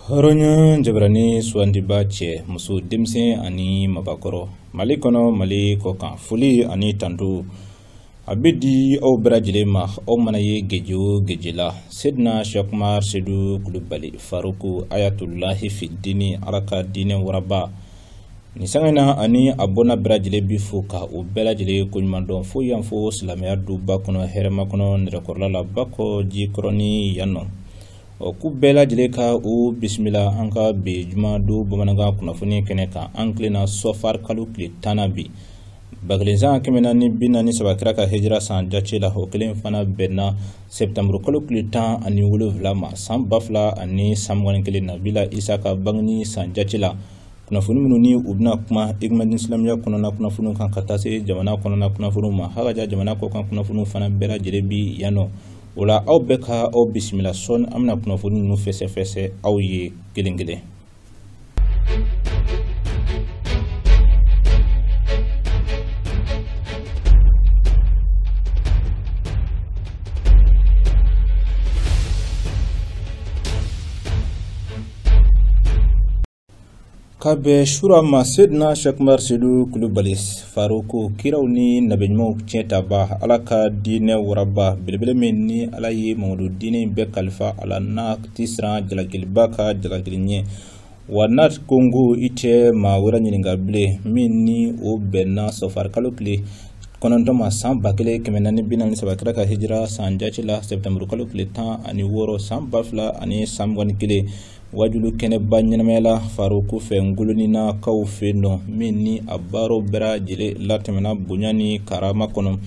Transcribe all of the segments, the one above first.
Hɔrɔnya jabarani sugandiba cɛ muso denmisɛn ani mabakɔrɔ Mali kɔnɔ Mali kɔkan foli ani tanto a bɛ di aw bɛɛ lajɛlen ma aw mana ye geje o geje la Sedina Cheikh Umar Sedu Kulubali Faruku Ayatulahi Fidini Ala ka diinɛ waraba nin sanga in na ani a bɔnna bɛɛ lajɛlen bi fo ka o bɛɛ lajɛlen koɲuman dɔn fo yan fo silamɛya duba kɔnɔ hɛrɛma kɔnɔ nɛrɛkɔrɔla la Bakɔ Jikɔrɔni yan nɔ ɔ k'u bɛɛ lajɛlen ka o bisimila an ka bi jumadon bamanankan kunnafoni kɛnɛ kan an tilenna sɔfar kalo tile 10 bi bakelensan 443 kira ka hijira san jate la o kelen fana bɛnna septembre kalo tile 17 ma san 2021 Nabila Isa ka bangeni san jate la kunnafoni minnu ni u bɛna kuma Igmadin silamɛya kɔnɔna kunnafoniw kan ka taa se jamana kɔnɔna kunnafoniw ma hakaja jamana kɔkan kunnafoniw fana bɛɛ lajɛlen bi yan nɔ o la aw bɛɛ ka aw bisimila sɔɔni an bɛna kunnafoni ninnu fɛsɛfɛsɛ aw ye kelen kelen. Ka bɛn sura ma Sedina Cheikh Umar Sedu Kulubali Faruku kiraw ni nabiɲumanw tiɲɛtaba Ala ka diinɛ waraba belebele min ni Ala ye Mamadu diinɛ bɛɛ kalifa a la n'a ti siran jalakiliba ka jalakili ɲɛ wa n'a ko n ko i tɛ maa wɛrɛ ɲininka bilen min ni o bɛnna sɔfari kalo tile 9 ma san 1443 kira ka hijira san jate la septembre kalo tile 16 san 2021 wajulu kɛnɛba ɲɛnamaya la Faruku fɛ Ngoloninakaw fɛ nɔ min ni a baaraw bɛɛ lajɛlen latɛmɛna bonya ni karama kɔnɔ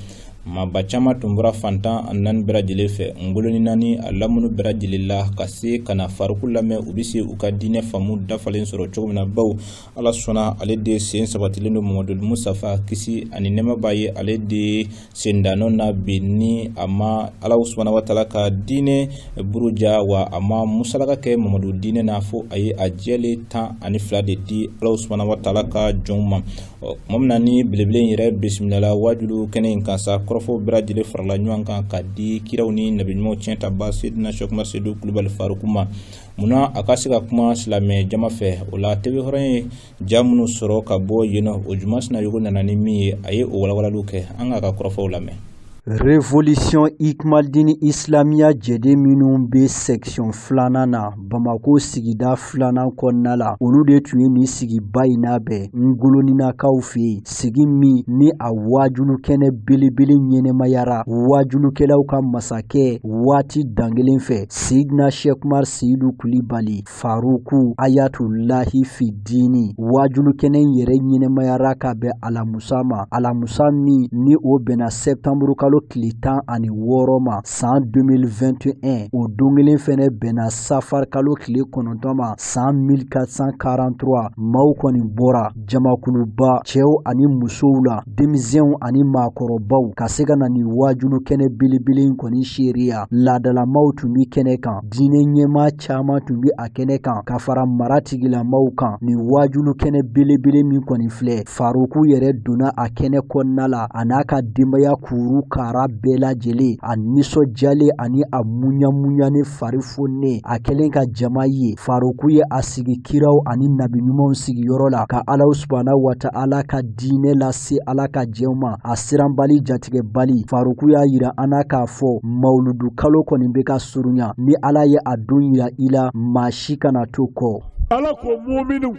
maaba caman tun bɔra fantan a naani bɛɛ lajɛlen fɛ Ngolonina ni a lamunu bɛɛ lajɛlen la ka se ka na Faruku lamɛn u bɛ se u ka diinɛ faamu dafalen sɔrɔ cogo min na bawo Ala sɔnna ale de sen sabatilen don Mamadu Musafa kisi ani nɛɛma b'a ye ale de sendanɔ na bi ni a ma Ala subahana wa taala ka diinɛ buruja wa a ma musalaka kɛ Mamadu diinɛ na fo a ye a jɛlen 12 de di Ala subahana wa taala ka jɔnw ma ɔ tuma min na ni belebele in yɛrɛ bisimilala wajulu kɛnɛ in kan sa kɔrɔfɔw bɛɛ lajɛlen farala ɲɔgɔn kan ka di kiraw ni nabiɲumanw tiɲɛtaba Sedina Cheikh Umar Sedu Kulubali Faruku ma munna a ka se ka kuma silamɛ jama fɛ o la TV hɔrɔn ye ja minnu sɔrɔ ka bɔ yen nɔ o Juma Sinayogo nana ni min ye a ye o walawalaliw kɛ an k'a ka kɔrɔfɔw lamɛn. Révolution Ikmaldini Islamia jɛden minnu bɛ section filanan na Bamako sigida filanan kɔnɔna la olu de tun ye nin sigiba in labɛn Ngoloninakaw fɛ yen sigi min ni a waajulu kɛnɛ belebele ɲɛnɛmayara waajulukɛlaw ka masakɛ waati dankelen fɛ Sidina Cheikh Umar Seyidu Kulibali Faruku Ayatulahi Fidini waajulu kɛnɛ in yɛrɛ ɲɛnɛmayara ka bɛn alamusa ma alamusa min ni o bɛnna septembre kalo tile 16 ma san 2021 o don kelen fɛnɛ bɛnna safar kalo tile 9 ma san 1443 maaw kɔni bɔra jamakuluba cɛw ani musow la denmisɛnw ani maakɔrɔbaw ka se ka na nin waajulu kɛnɛ belebele in kɔni seereya laadalamaw tun bɛ kɛnɛ kan diinɛ ɲɛmaa caman tun bɛ a kɛnɛ kan ka fara mara tigilamaw kan nin waajulu kɛnɛ belebele min kɔni filɛ Faruku yɛrɛ donna a kɛnɛ kɔnɔna la a n'a ka denbaya kuru kara bɛɛ lajɛlen a nisɔndiyalen ani a muɲamuɲanen fari fonnen a kɛlen ka jama ye Faruku ye a sigi kiraw ani nabiɲumanw sigiyɔrɔ la ka Ala subahana wa taala ka diinɛ lase Ala ka jɛnw ma a siranbali jatigɛbali Faruku y'a yira an na k'a fɔ mawuludu kalo kɔni bɛ ka surunya ni Ala ye a don yira i la maa si kana to kɔ. Ala ko muminu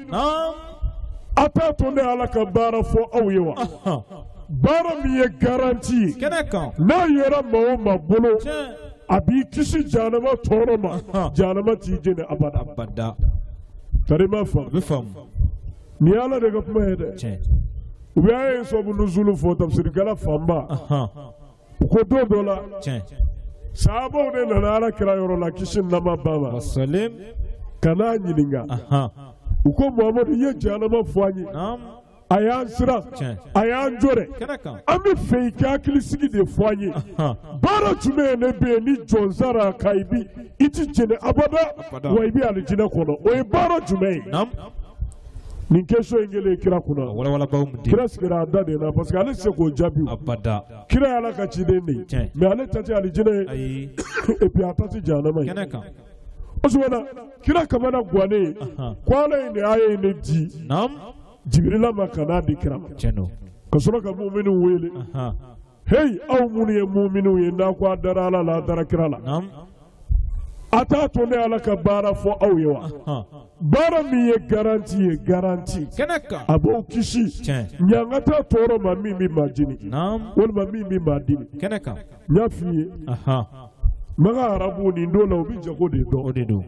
a t'a to ne Ala ka baara fɔ aw ye wa baara min ye garanti ye n'a yera maa o maa bolo a b'i kisi jahanama tɔɔrɔ ma jahanama t'i jeni abada tari ma faamu nin ye Ala de ka kuma ye dɛ u bɛ a ye sɔbu nuzulu fɔ tafsirikɛla fanba u ko don dɔ la sahabaw de nana Ala kira yɔrɔ la kisi ni nɛɛma b'a ma ka n'a ɲininka u ko Muhamadu i ye jahanama fɔ an ye a y'an siran a y'an jɔrɛ an bɛ fɛ i ka hakilisigi de fɔ an ye baara jumɛn ne bɛ yen ni jɔn sara ka i bi i ti jɛnɛ abada wa i bɛ alijinɛ kɔnɔ o ye baara jumɛn ye nin question in kɛlen kira kunna kira sigira a da de la parce que ale tɛ se k'o jaabi kira ye Ala ka ciden de ye mais ale ta tɛ alijinɛ ye et puis a ta tɛ jahanama ye. O sumana kira kamana gannen ko Ala ye nin aya in de di Jibirila ma ka n'a di kira ma. Ka sɔrɔ ka muminiw wele. Hey, aw minnu ye muminiw ye n'a ko a dara Ala la a dara kira la. A t'a to ne Ala ka baara fɔ aw ye wa? Baara min ye garanti ye garanti. A b'aw kisi ɲangata tɔɔrɔ ma min bɛ maa jeni. Walima min bɛ maa dimi. N y'a f'i ye. Maka arabuw nin don la u bɛ jago de dɔn. O de don.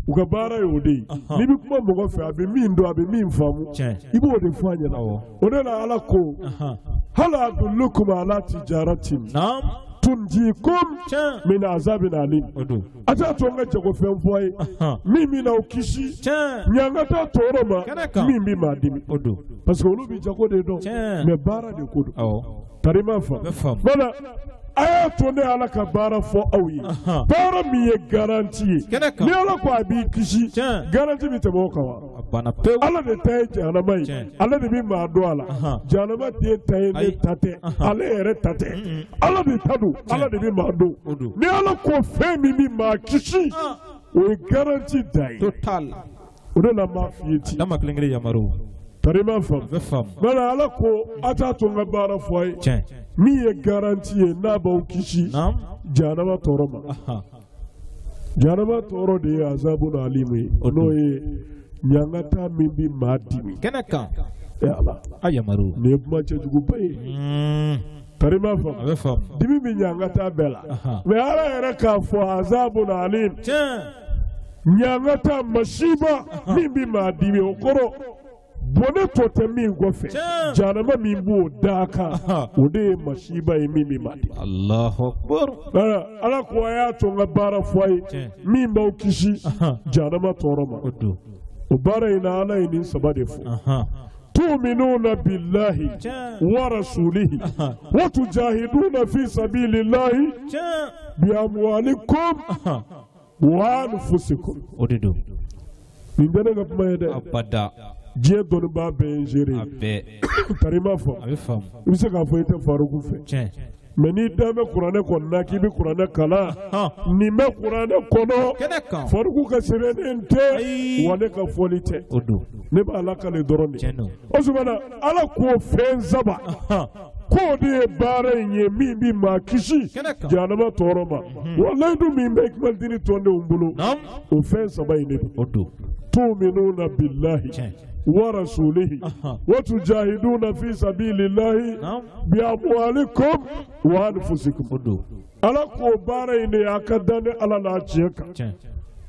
U ka baara ye o de ye. N'i bɛ kuma mɔgɔ fɛ a bɛ min dɔn a bɛ min faamu. I b'o de fɔ a ɲɛna. O de la Ala ko. Hal adullukum ala tijaratin. Tunjikum min azabin alim. A t'a to n ka jagofɛn fɔ a ye min bɛ n'aw kisi ɲangata tɔɔrɔ ma min bɛ maa dimi. Parce que olu bɛ jago de dɔn mais baara de ko don. Tari ma faamu. Voilà. A y'a to ne Ala ka baara fɔ aw ye. Baara min ye garanti ye. Ni Ala ko a b'i kisi garanti bɛ tɛmɛ o kan wa? Ala de ta ye jahanama ye. Ale de bɛ maa dɔn a la. Jahanama den ta ye ne ta tɛ. Ale yɛrɛ ta tɛ. Ala de ta don. Ala de bɛ maa dɔn. Ni Ala ko fɛn min bɛ maa kisi o ye garanti da ye. O de la n b'a f'i ye ten. Tari ma faamu. Voilà, Ala ko a t'a to n ka baara fɔ a ye. Min ye garanti ye n'a b'aw kisi jahanama tɔɔrɔ ma. Jahanama tɔɔrɔ de ye azabun alimu ye. N'o ye ɲangata min bɛ maa dimi. E Ala. Nin ye kuma cɛjuguba ye. Tari ma faamu. Dimi bɛ ɲangata bɛɛ la. Mais Ala yɛrɛ k'a fɔ azabun alim. Ɲangata masiba min bɛ maa dimi o kɔrɔ. Bɔnɛ tɔ tɛ min kɔfɛ jahanama min b'o da kan o de ye masiba ye min bɛ maa dimi. Ala ko a y'a to n ka baara fɔ a ye min b'aw kisi jahanama tɔɔrɔ ma. O baara in na Ala ye nin saba de fɔ. Tu'minuna billahi wa rasulihi wa tujahiduna fi sabilillahi bi amwalikum wa anfusikum. O de don. Nin tɛ ne ka kuma ye dɛ. Abada. Diɲɛ dɔnnibaa bɛɛ ye nzere ye. Tari ma faamu. I bɛ se k'a fɔ i tɛ Faruku fɛ. Mais n'i dan bɛ kuranɛ kɔni na k'i bɛ kuranɛ kalan nin bɛ kuranɛ kɔnɔ Faruku ka sɛbɛnnen tɛ wa ne ka fɔli tɛ. Ne b'a lakale dɔrɔn de. O sumana Ala ko fɛn saba k'o de ye baara in ye min bɛ maa kisi jahanama tɔɔrɔ ma. Wa layidu min bɛ Ikimalidini tɔndenw bolo o fɛn saba in de don. Tu'minuna billahi wa rasulihi wa tujahiduna fi sabilillahi bi amwalikum wa anfusikum. Ala k'o baara in de a ka dan ne Ala n'a tiɲɛ kan.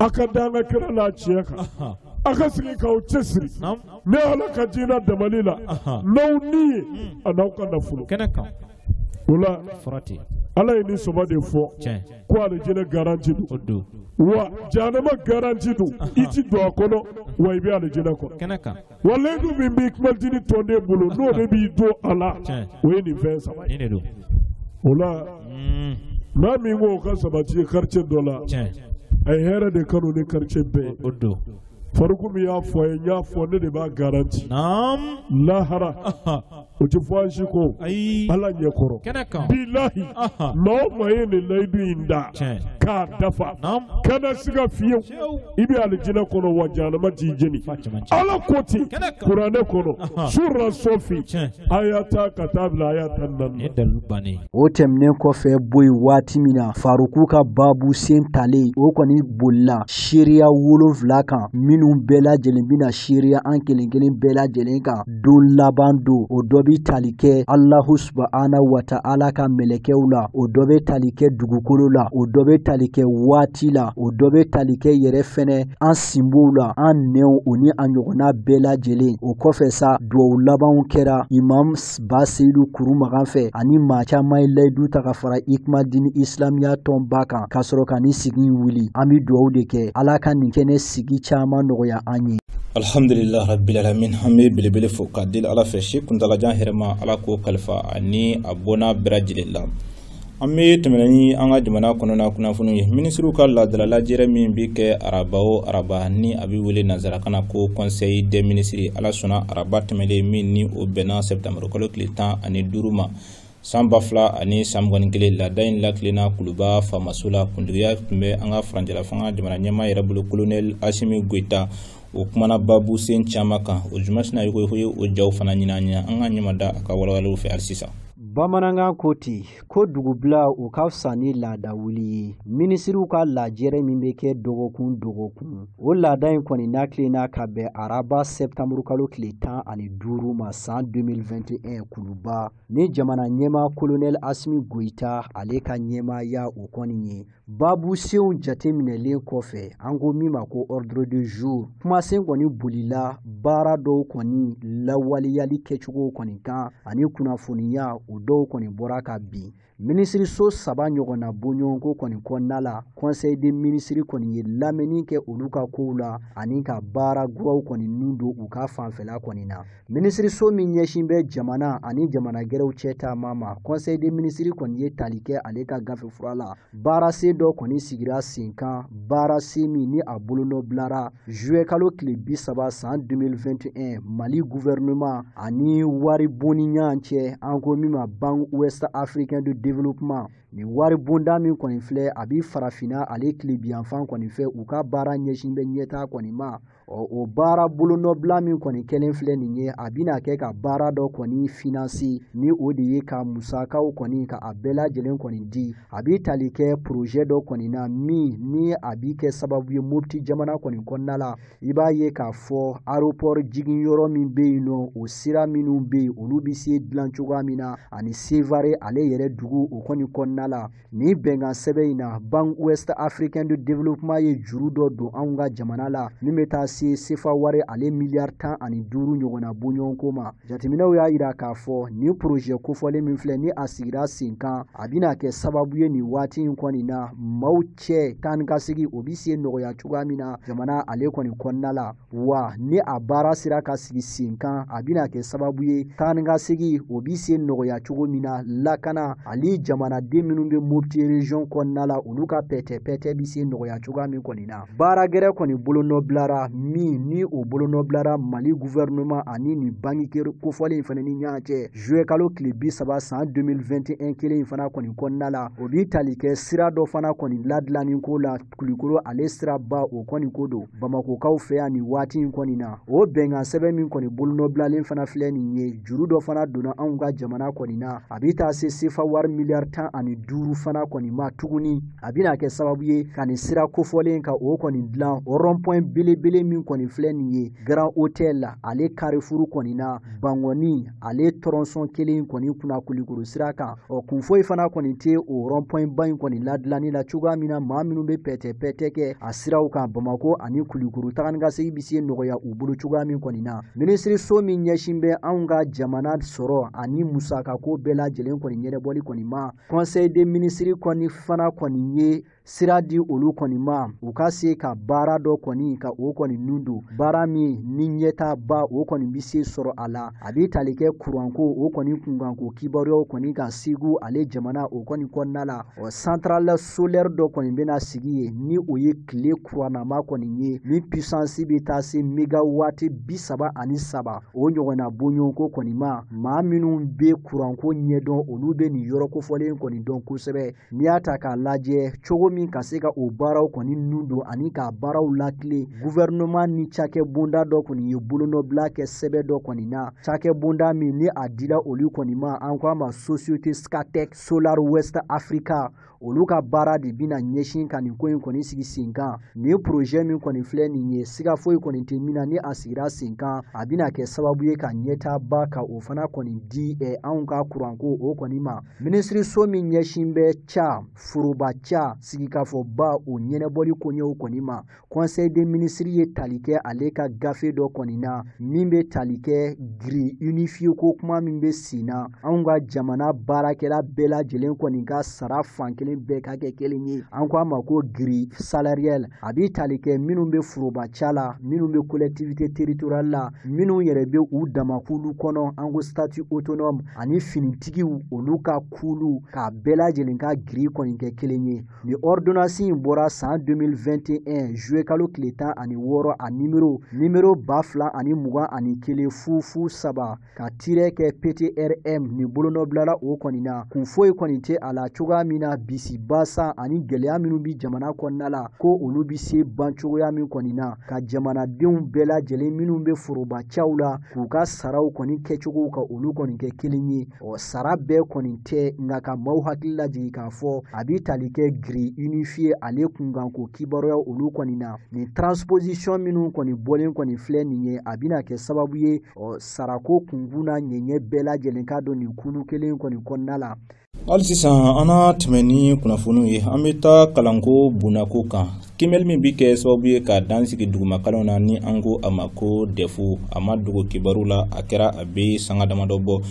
A ka dan ka kira n'a tiɲɛ kan. A ka sigi k'aw cɛsiri. Ne Ala ka diinɛ damani la n'aw ni ye a n'aw ka nafolo. O la Ala ye nin saba de fɔ ko alijinɛ garanti don. Wa jahanama garanti don i ti don a kɔnɔ wa i bɛ alijinɛ kɔnɔ. Wa layidu min bɛ Ikimalidini tɔnden bolo n'o de b'i don a la o ye nin fɛn saba ye. O la maa min ko o ka sabati ye quartier dɔ la a ye hɛrɛ de kanu ni quartier bɛɛ ye. Faruku min y'a fɔ a ye n y'a fɔ ne de b'a garanti. Lahara o tɛ fɔ an si ko Ala ɲɛkɔrɔ. Bilahi maa o maa ye nin layidu in da k'a dafa kana siga fiyewu i bɛ alijinɛ kɔnɔ wa jahanama t'i jeni. Ala ko ten kuranɛ kɔnɔ sura Sɔfi aya 10 ka taa bila aya 14. O tɛmɛnen kɔfɛ bɔ yen waati min na Faruku ka baabu sen talen o kɔni bolila seereya 7 kan minnu bɛɛ lajɛlen bɛna seereya an kelen kelen bɛɛ lajɛlen kan don laban don. O dɔ bɛ tali kɛ Alahu subahana wa ta'ala ka mɛlɛkɛw la, o dɔ bɛ tali kɛ dugukolo la, o dɔ bɛ tali kɛ waati la, o dɔ bɛ tali kɛ yɛrɛ fɛnɛ an sinbow la, an nɛnw o ni a ɲɔgɔnna bɛɛ lajɛlen. O kɔfɛ sa duwawu labanw kɛra Imam Baseyidu Kurumagan fɛ ani maa caman ye layidu ta ka fara Ikimalidini Isilamiya tɔnba kan ka sɔrɔ ka nin sigi in wuli. An bɛ duwawu de kɛ Ala ka nin kɛnɛ sigi caman nɔgɔya an ye. Alhamdulillah rabbil alamin. An bɛ belebele fo k'a deli Ala fɛ si kuntalajan hɛrɛma Ala k'o kalifa ani a bɔnna bɛɛ lajɛlen la. An bɛ tɛmɛ ni an ka jamana kɔnɔna kunnafoniw ye. Minisiriw ka laadala lajɛrɛ min bɛ kɛ araba o araba ni a bɛ wele nanzarakan na ko conseil des ministres, Ala sɔnna araba tɛmɛnen min ni o bɛnna septembre kalo tile 15 ma. San 2021 laada in lakilenna Kuluba faamaso la. Kuntigiya tun bɛ an ka furancɛla fanga jamana ɲɛmaa yɛrɛ bolo, Colonel Assimi Goïta. O kumana babu sen caman kan. O juma sina yogo ye o jaw fana ɲini an ɲɛ. An ka ɲɛma da a ka walawalaliw fɛ hali sisan. Bamanankan ko ten ko dugubila o ka fisa ni laada wuli ye. Minisiriw ka lajɛrɛ min bɛ kɛ dɔgɔkun dɔgɔkun, o laada in kɔni n'a tilenna ka bɛn araba sɛptanburukalo tile 15 ma san 2021 Kuluba, ni jamana ɲɛmaa Colonel Assimi Goïta ale ka ɲɛmaaya o kɔni ye. Babu senw jateminɛlen kɔfɛ, an ko min ma ko ordre du jour, kumasen kɔni bolila baara dɔw kɔni lawaleyali kɛcogo kɔni kan ani kunnafoniya o dɔw kɔni bɔra ka bin. Minisiriso saba ɲɔgɔnna bɔɲɔgɔnko kɔni kɔnɔna la, conseil des ministres kɔni ye lamɛnni kɛ olu ka kow la ani ka baara kuraw kɔni nun don u ka fanfɛla kɔni na. Minisiriso min ɲɛsin bɛ jamana ani jamana gɛrɛw cɛ taama ma, conseil des ministres kɔni ye tali kɛ ale ka gafe fura la. Baarasen dɔ kɔni sigira sen kan, baarasen min ni a bolonɔ bilara juillet kalo tile 30 san 2021 Mali gouvernement ani wari bonni ɲɔgɔn cɛ, an ko min ma Banque Ouest Africain de Développement. Nin wari bonda min kɔni filɛ, a bi farafinna ale tilebiyanfan kɔni fɛ, u ka baara ɲɛsin bɛ ɲɛtaa kɔni ma. Ɔ, o baara bolonɔbila min kɔni kɛlen filɛ nin ye, a bɛna kɛ ka baara dɔ kɔni financer, ni o de ye ka musakaw kɔni ka a bɛɛ lajɛlen kɔni di. A bɛ tali kɛ projet dɔ kɔni na min ni a bi kɛ sababu ye Mopti jamana kɔni kɔnɔna la. I b'a ye k'a fɔ aéroport jiginyɔrɔ min bɛ yen nɔ, o sira minnu bɛ yen, olu bɛ se dilan cogoya min na, ani Sevare ale yɛrɛ dugu o kɔni kɔnɔna la. Nin bɛnkan sɛbɛn in na, Banque Ouest Africain de Développement ye juru dɔ don anw ka jamana la min bɛ taa se sefa wari ale miliyari 15 ɲɔgɔnna bɔɲɔgɔnko ma. Jateminɛw y'a jira k'a fɔ nin projet kofɔlen min filɛ ni a sigira sen kan, a bɛna kɛ sababu ye nin waati in kɔni na, maaw cɛ taa ni ka segin o bɛ se nɔgɔya cogoya min na jamana ale kɔni kɔnɔna la. Wa ni a baara sera ka sigi sen kan, a bɛna kɛ sababu ye taa ni ka segin o bɛ se nɔgɔya cogo min na, lakana ani jamanaden minnu bɛ Mopti région kɔnɔna la, olu ka pɛtɛ-pɛtɛ bɛ se nɔgɔya cogoya min kɔni na. Baara gɛrɛ kɔni bolonɔ bilara min ni o bolonɔ bilara Mali gouvernement ani nin banque kofɔlen in fana ni ɲɔgɔn cɛ juillet kalo tile 30 san 2021 kelen in fana kɔni kɔnɔna la, o bi tali kɛ sira dɔ fana kɔni ladilanni ko la, Kulukoro ale siraba o kɔni ko don Bamakokaw fɛ yan nin waati in kɔni na. O bɛnkan sɛbɛn min kɔni bolonɔ bilalen fana filɛ nin ye, juru dɔ fana donna anw ka jamana kɔni na, a bɛ taa se sefa wari miliyari 15 fana kɔni ma tuguni. A bɛna kɛ sababu ye ka nin sira kofɔlen ka o kɔni dilan, rond point belebele min kɔni filɛ nin ye, Grand Hôtel ale carrefour kɔni na, Bangɔni ale tronçon kelen kɔni kunna Kulukoro sira kan. Ɔ, kun foyi fana kɔni tɛ o rond point ba in kɔni ladilanni la cogoya min na maa minnu bɛ pɛtɛ-pɛtɛ kɛ a siraw kan Bamako ani Kulukoro, taga ni ka segin bɛ se nɔgɔya u bolo cogoya min kɔni na. Minisiriso min ɲɛsin bɛ anw ka jamana sɔrɔ ani musakako bɛɛ lajɛlen kɔni ɲɛnabɔli kɔni ma, conseil des ministres kɔni fana kɔni ye sira di olu kɔni ma u ka se ka baara dɔ kɔni ka o kɔni nun don, baara min ni ɲɛtaaba o kɔni bɛ se sɔrɔ a la. A bɛ tali kɛ kuranko o kɔni kunkanko kibaruyaw kɔni kan Segu ale jamana o kɔni kɔnɔna la. Ɔ, centrale solaire dɔ kɔni bɛna sigi yen, ni o ye tile kurannama kɔni ye min puissance bɛ taa se mégawatt 33 o ɲɔgɔnna bɔɲɔgɔnko kɔni ma. Maa minnu bɛ kuranko ɲɛdɔn, olu bɛ nin yɔrɔ kofɔlen kɔni dɔn kosɛbɛ. N'i y'a ta k'a lajɛ cogo min ka se ka o baaraw kɔni nun don ani k'a baaraw lakile, gouvernement ni cakɛ bonda dɔ kɔni ye bolonɔbila kɛ sɛbɛn dɔ kɔni na, cakɛ bonda min ni a dila olu kɔni ma, an ko a ma Société Scatec Solar West Africa. Olu ka baara de bɛna ɲɛsin ka nin ko in kɔni sigi sen kan. Nin projet min kɔni filɛ nin ye, siga foyi kɔni tɛ min na, ni a sigira sen kan, a bɛna kɛ sababu ye ka ɲɛtaaba ka o fana kɔni di anw ka kuranko o kɔni ma. Minisiriso min ɲɛsin bɛ ca foroba ca sigikafɔba o ɲɛnabɔli koɲɛw kɔni ma, conseil des ministres ye tali kɛ ale ka gafe dɔ kɔni na min bɛ tali kɛ grille unifiée ko kuma min bɛ sen na, anw ka jamana baarakɛla bɛɛ lajɛlen kɔni ka sara fan kelen bɛɛ ka kɛ kelen ye, an ko a ma ko grille salariale. A bɛ tali kɛ minnu bɛ foroba ca la, minnu bɛ collectivité territoriale la, minnu yɛrɛ bɛ u damakulu kɔnɔ, an ko statut autonome, ani finitigiw olu ka kulu, k'a bɛɛ lajɛlen ka grille kɔni kɛ kelen ye. Nin ordre Ordonnance in bɔra san 2021 juillet kalo tile 16 a numéro 2021 00 3 ka tiret kɛ PTRM nin bolonɔbilala o kɔni na. Kun foyi kɔni tɛ a la cogoya min na bisibasa ani gɛlɛya minnu bi jamana kɔnɔna la ko olu bi se ban cogoya min kɔni na, ka jamanadenw bɛɛ lajɛlen minnu bɛ forobacaw la k'u ka saraw kɔni kɛcogow ka olu kɔni kɛ kelen ye. Ɔ sara bɛɛ kɔni tɛ, nka ka maaw hakili lajigin k'a fɔ a bi tali kɛ grille unifiée ale kunkanko kibaruya olu kɔni na. Nin transposition minnu kɔni bɔlen kɔni filɛ nin ye, a bɛna kɛ sababu ye ɔ sarako kunkun na ɲɛɲɛ bɛɛ lajɛlen ka don nin kulu kelen kɔni kɔnɔna la. Hali sisan an na tɛmɛ ni kunnafoniw ye, an bɛ taa kalanko bonnako kan. Kiimɛli min bɛ kɛ sababu ye ka dan sigi dugumakalanw na ni an ko a ma ko DEF, a ma dogo kibaru la, a kɛra a bɛ sanga damadɔ bɔ.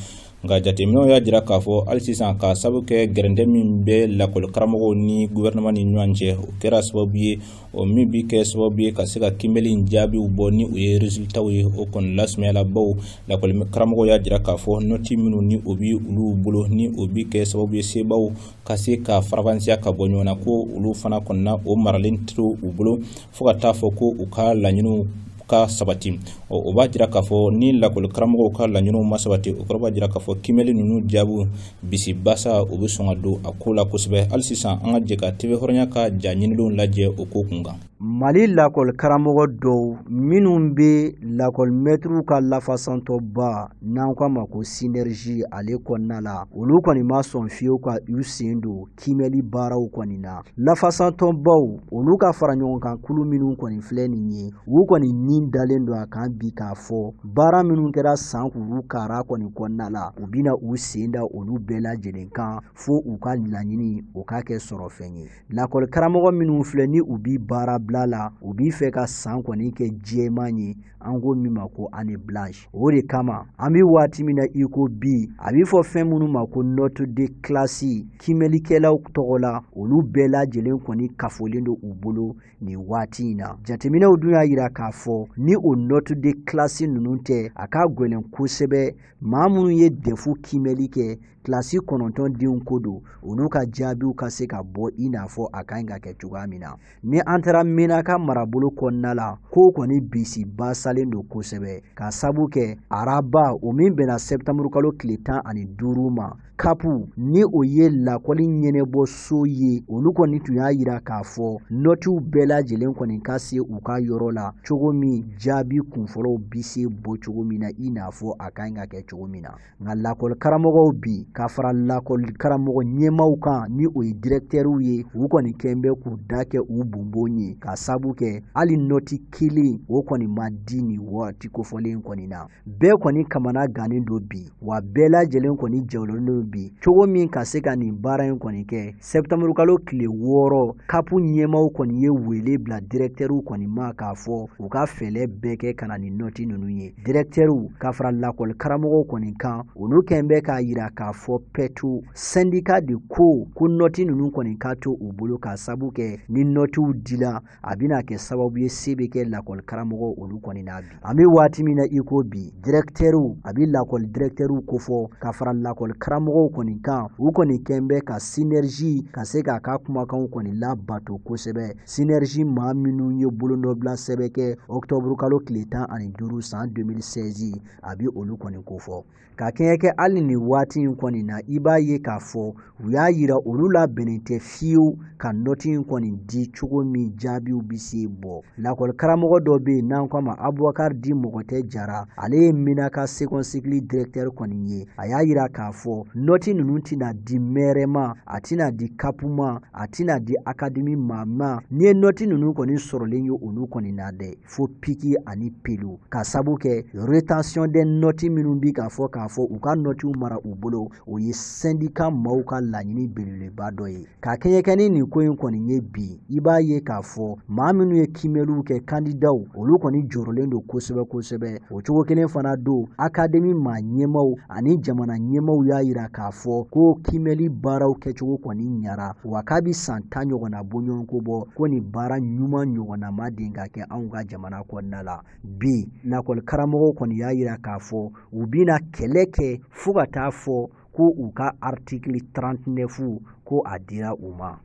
Nka jateminɛw y'a jira k'a fɔ hali sisan k'a sababu kɛ gɛrɛntɛ min bɛ lakɔli karamɔgɔw ni gouvernement ni ɲɔgɔn cɛ, o kɛra sababu ye o min bɛ kɛ sababu ye ka se ka kiimɛli in jaabiw bɔ ni o ye résultats ye, o kɔni lasumayala baw lakɔli karamɔgɔw y'a jira k'a fɔ nɔti minnu ni o bɛ olu bolo ni o bɛ kɛ sababu ye sebaw ka se ka farafansiya ka bɔ ɲɔgɔn na, ko olu fana kɔni na o maralen tɛ u bolo fo ka taa fɔ ko u ka laɲiniw ka sabati. O b'a jira k'a fɔ ni lakɔli karamɔgɔw ka laɲiniw ma sabati, o kɔrɔ b'a jira k'a fɔ kiimɛli ninnu jaabiw bisibasa o bɛ sɔn ka don a ko la kosɛbɛ. Hali sisan an ka jɛ ka TV Hɔrɔnya ka ja ɲinilenw lajɛ o ko kun kan. Mali lakɔli karamɔgɔ dɔw minnu bɛ lakɔli mɛtiriw ka lafasantɔba n'an k'a ma ko synergie ale kɔnɔna la, olu kɔni ma sɔn fiyewu ka u sen don kiimɛli baaraw kɔni na. Lafasantɔnbaw olu ka fara ɲɔgɔn kan kulu minnu kɔni filɛ nin ye, u kɔni ni dalen don a kan bi k'a fɔ baara minnu kɛra san kuru kara kɔni kɔnɔna la, u bɛna u sen da olu bɛɛ lajɛlen kan fo u ka laɲini o ka kɛ sɔrɔfɛn ye. Lakɔli karamɔgɔ minnu filɛ ni u bi baara bila la, u b'i fɛ ka san kɔni kɛ jɛman ye, an ko min ma ko année blanche. O de kama an bɛ waati min na i ko bi, a bɛ fɔ fɛn minnu ma ko note de classe kiimɛlikɛlaw tɔgɔ la, olu bɛɛ lajɛlen kɔni kafolen don u bolo nin waati in na. Jateminɛw dun y'a jira k'a fɔ ni o note de classe ninnu tɛ, a ka gɛlɛn kosɛbɛ maa minnu ye DEF kiimɛli kɛ kilasi 9 denw ko don, olu ka jaabiw ka se ka bɔ i n'a fɔ a ka ɲi ka kɛ cogoya min na. Ni an taara Menaka marabolo kɔnɔna la, kow kɔni bisi basalen don kosɛbɛ ka sabu kɛ araba o min bɛnna septembre kalo tile 15 ma, kapu ni o ye lakɔli ɲɛnɛbɔso ye, olu kɔni tun y'a jira k'a fɔ nɔtiw bɛɛ lajɛlen kɔni ka se u ka yɔrɔ la cogo min jaabi kunfɔlɔw bi se bɔ cogo min na i n'a fɔ a ka ɲi ka kɛ cogo min na. Nka lakɔli karamɔgɔw bi ka fara lakɔli karamɔgɔ ɲɛmaaw kan ni o ye directeurw ye, u kɔni kɛn bɛ k'u da kɛ u bonbon ye ka sabu kɛ hali nɔti kelen o kɔni ma di nin waati kofɔlen kɔni na. Bɛɛ kɔni kamana gannen don bi, wa bɛɛ lajɛlen kɔni jɔlen don bi cogo min ka se ka nin baara in kɔni kɛ. Septembre kalo tile 6 kapu ɲɛmaaw kɔni ye wele bila directeurw kɔni ma k'a fɔ u ka fɛɛrɛ bɛɛ kɛ ka na nin nɔti ninnu ye. Directeurw ka fara lakɔli karamɔgɔw kɔni kan, olu kɛn bɛ k'a jira k'a fɔ pɛtu syndicat de ko ko nɔti ninnu kɔni ka to u bolo ka sabu kɛ ni nɔtiw dila a bɛna kɛ sababu ye se bɛ kɛ lakɔli karamɔgɔw olu kɔni na bi. An bɛ waati min na i ko bi, directeurw a bɛ lakɔli directeurw kofɔ ka fara lakɔli karamɔgɔw kɔni kan, u kɔni kɛn bɛ ka synergie ka se k'a ka kumakanw kɔni labato kosɛbɛ. Synergie maa minnu ye bolonɔbila sɛbɛn kɛ octobre kalo tile 15 san 2016, a bɛ olu kɔni kofɔ. Ka kɛɲɛ kɛ hali nin waati in kɔni na, i b'a ye k'a fɔ u y'a jira olu labɛnnen tɛ fiyewu ka nɔti in kɔni di cogo min jaabiw bɛ se bɔ. Lakɔli karamɔgɔ dɔ bɛ yen n'an k'a ma Abubakar Di Mɔgɔtɛ Jara, ale ye Menaka second cycle directeur kɔni ye. A y'a jira k'a fɔ nɔti ninnu tɛna di mɛrɛ ma, a tɛna di kapu ma, a tɛna di akademi maa ma. N'i ye nɔti ninnu kɔni sɔrɔlen ye olu kɔni na dɛ, fo piki ani pelu, ka sabu kɛ retention des nɔti minnu bi k'a fɔ k'a fɔ u ka nɔtiw mara u bolo, o ye syndicat maaw ka laɲini belebeleba dɔ ye. Ka kɛɲɛ kɛ ni nin ko in kɔni ye bi, i b'a ye k'a fɔ maa minnu ye kiimɛliw kɛ kandidaw, olu kɔni jɔrɔlen don kosɛbɛ kosɛbɛ. O cogo kelen fana don, akademi maa ɲɛmaaw ani jamana ɲɛmaaw y'a jira k'a fɔ ko kiimɛli baaraw kɛcogo kɔni ɲara, wa k'a bi san 10 ɲɔgɔnna bɔɲɔgɔnko bɔ ko nin baara ɲuman ɲɔgɔnna ma den ka kɛ anw ka jamana kɔnɔna la. Bi lakɔli karamɔgɔw kɔni y'a jira k'a fɔ u bɛna kɛlɛ kɛ fo ka taa fɔ ko u ka article 39 ko a dira u ma.